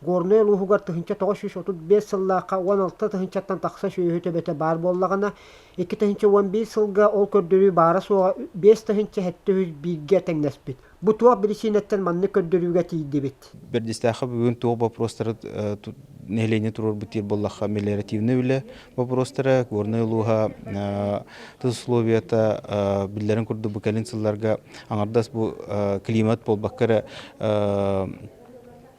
Горнай улууһугар 1935 сыллаахха 16 тыһыынчаттан тахса сүөһү төбөтө баар буоллаҕына, 2011 сылга ол көрдөрүү баара-суоҕа 5701-гэ тэҥнэспит. Бу туох биричиинэттэн маннык көрдөрүүгэ тиийдибит? Бэрдистээххэ бүгүн туох боппуруостары нэһилиэнньэ туруорбут диир буоллахха, мелиоративнай үлэ боппуруостара, Горнай улууһа тыс условията биллэрин курдук бу кэлин сылларга аҥардас бу климат буолбакка эрэ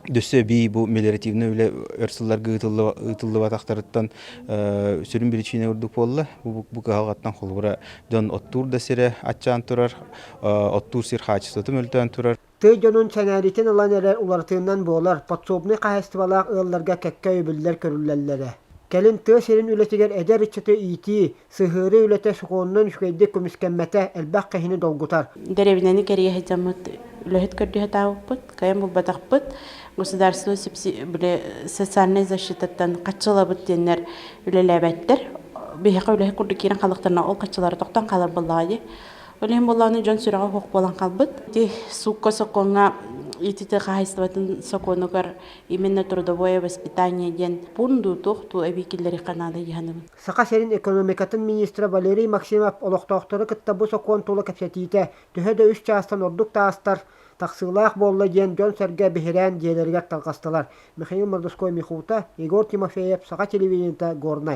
Дөссө эбии бу мелиоративнай үлэ өр сылларга ыытыллыбатахтарыттан сүрүн биричиинэ курдук буолла. Бу кыһалҕаттан холобура дьон оттуур да сирэ аччаан турар, оттуур сир хаачыстыбата мөлтөөн турар. Тыа дьонун сэҥээриитин ылан эрэр уларытыынан буолар подсобнай хаһаайыстыбалаах ыалларга кэккэ өйөбүллэр көрүллэллэрэ. Кэлин тыа сирин үлэтигэр эдэр ыччаты иитии, сыһыарыы үлэтэ сокуонунан үчүгэйдик көмүскэммэтэ элбэх киһини долгутар. Дэриэбинэни кэрийэ сылдьаммыт үлэһит көрдөһө таабыппыт, кыайан булбатахпыт. Государство социальнай защитаттан хаччылабыт диэннэр үлэлээбэттэр. Биһиэхэ үлэһит курдук киирэн халыктарына ол хаччылара тохтон хаалар буоллаҕа дии. Ол иһин буоллаҕына дьон сүрэҕэ суох буолан хаалбыт. Ити суукка сокуоҥҥа итити хаһаайыстыбатын сокуонугар именно трудовое воспитание диэн пуун дуу туох дуу эбии киллэриэххэ наада дии саныыбын. Саха сирин экономикатын министрэ Валерий Максимов олохтоохтору кытта бу сокуон тула кэпсэтиитэ төһө да үс чаастан ордук таастар, тахсыылаах буолла диэн дьон-сэргэ биһирээн дьиэлэригэр тарҕастылар. Михаил Мордовской Михута, Егор Тимофеев, Саха телевидениета, Горнай.